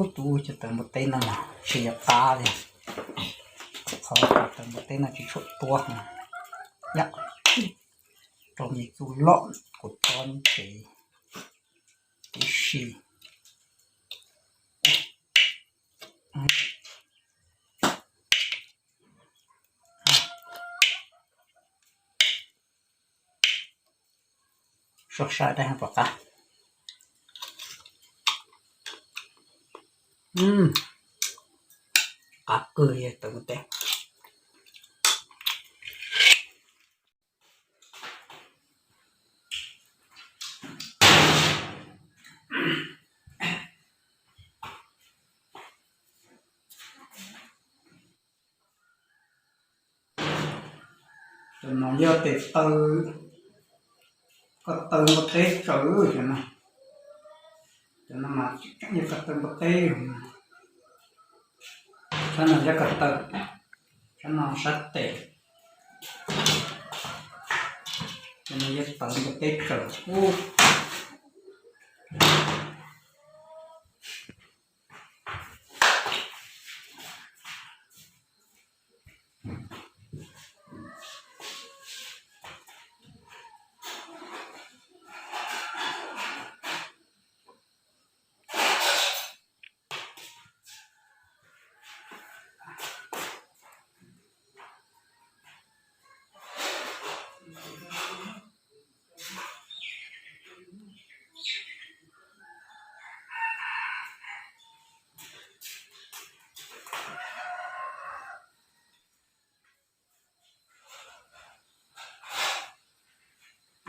Tus cov tawv npua teb no mas tsis yog qab li, qhov cov tawv npua teb no tsis tshua tuab. Yam rau me txuj loj kuv tob ntsev tib si. Soj sai dab pom qab. Qab kawg li tawv npua teb. Cov no yog tes taw, ko taw npua teb tsaws cov no. Cov no mas tseem yog ko taw npua teb. Sab no yog ko taw, sab no sab tes. Cov no yog tawv npua teb tsaws.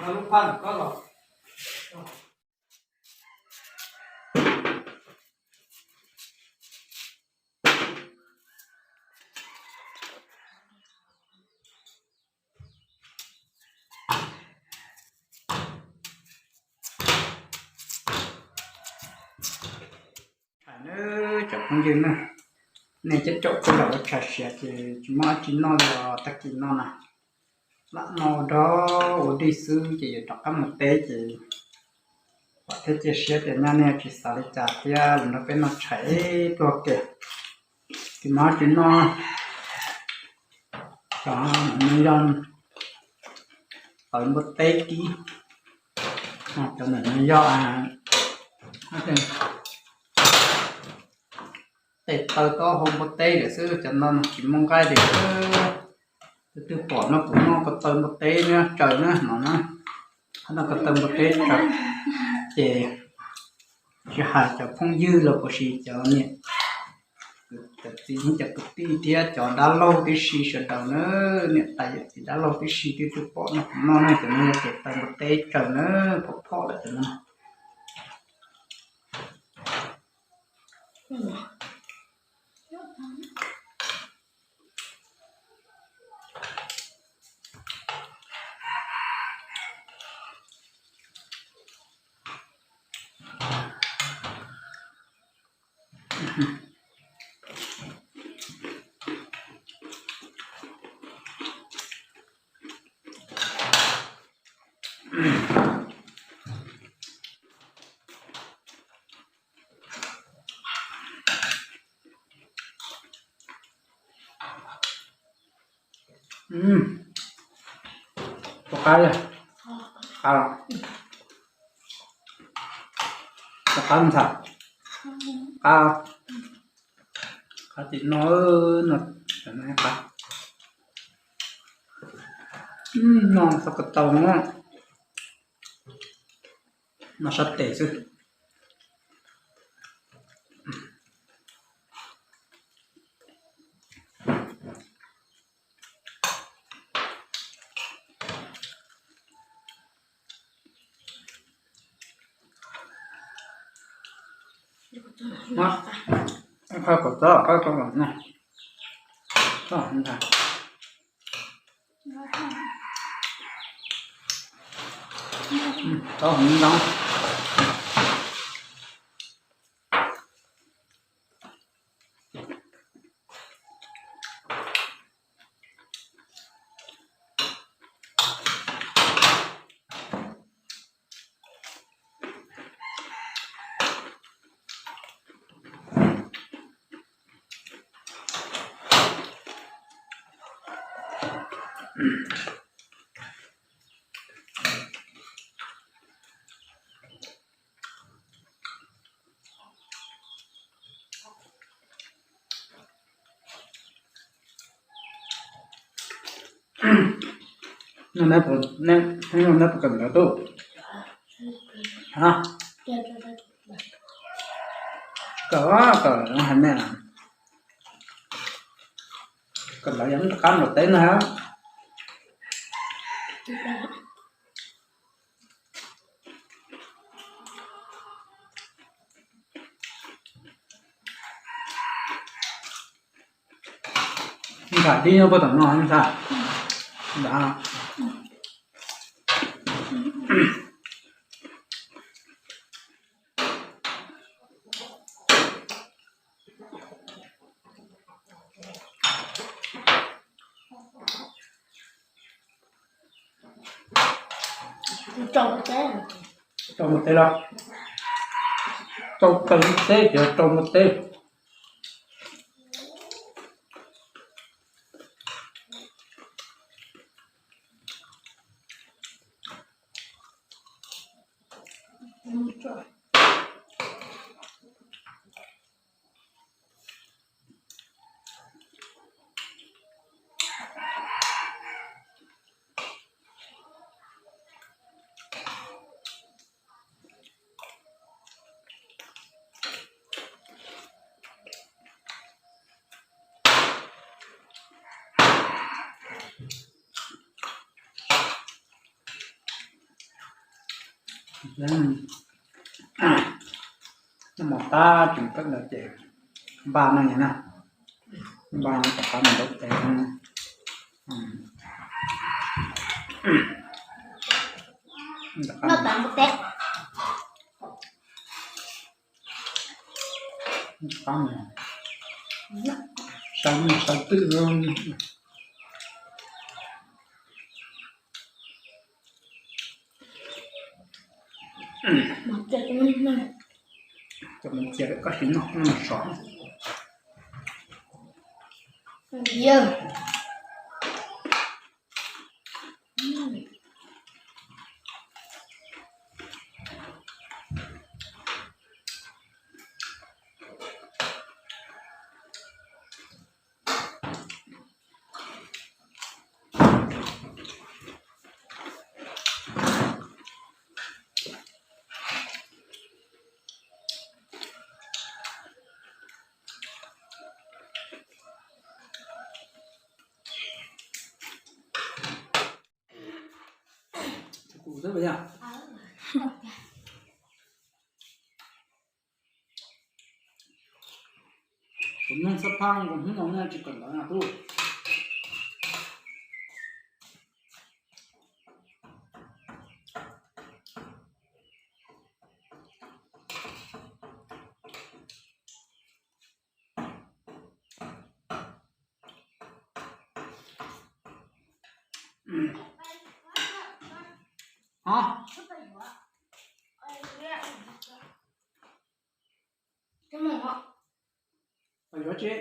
Tshais nawb cov phooj ywg na, nej cov caum kuv los ua tshais siav ces tsis muaj dab tsi noj li os tag kis no na. Lam noj ua dog ua dig xwb ces yuav rov qab mus teb ces pom thiab cia siab tias nyab nej tsis xav li cas thiab los nrog peb noj tshais ib pluag ke. Ces muaj dab tsi noj, cov no yog tawv npua teb kib, cov ntawm no yog tes taw taub hau npua teb lawm xwb, cov no tsis muaj nqaij li. Tus twg pom no kuv noj ko taw npua teb na, tsaws na no na, qhov no ko taw npua teb tsaws. Ces tsis hais cov phooj ywg los puas sis cov niam, cov txiv, cov kwv tij thiab cov dab laug tib si sawv daws na, niam tais yawm txiv dab laug tib si twb twb pom no kuv noj na, cov no yog tes taw npua teb tsaws na, phom phom lawm cov no. Ua qab li, qab, ua qab ntxhais, qab, qab tim no, no, qab, no txog ko taw no, no sab tes xwb. Qhov kom txob qhov kom no, txob ntag. Txob hauv ntoo. No neb puas, neb, neb puas kawm ntawv tub? Ha? Kawm, kawm hais me, kawm ntawv yog rov qab nrog teb no ha. Ntshav dib nyob puag tom no ntshav. Ntshav. Rau mus teb los? Rau kawg teb ces rau mus teb. Noj mov tab tseem kawm ntawv ces npaj no na, npaj no rov qab mus ntaus tes. Noj tas mus teb. Sawv, sawv twm. Cov mus txias koj sim noj noj sov. Kuv nug xab phaj, kuv hnub no nej tsis kawm ntawv na tub? Yuav tsi?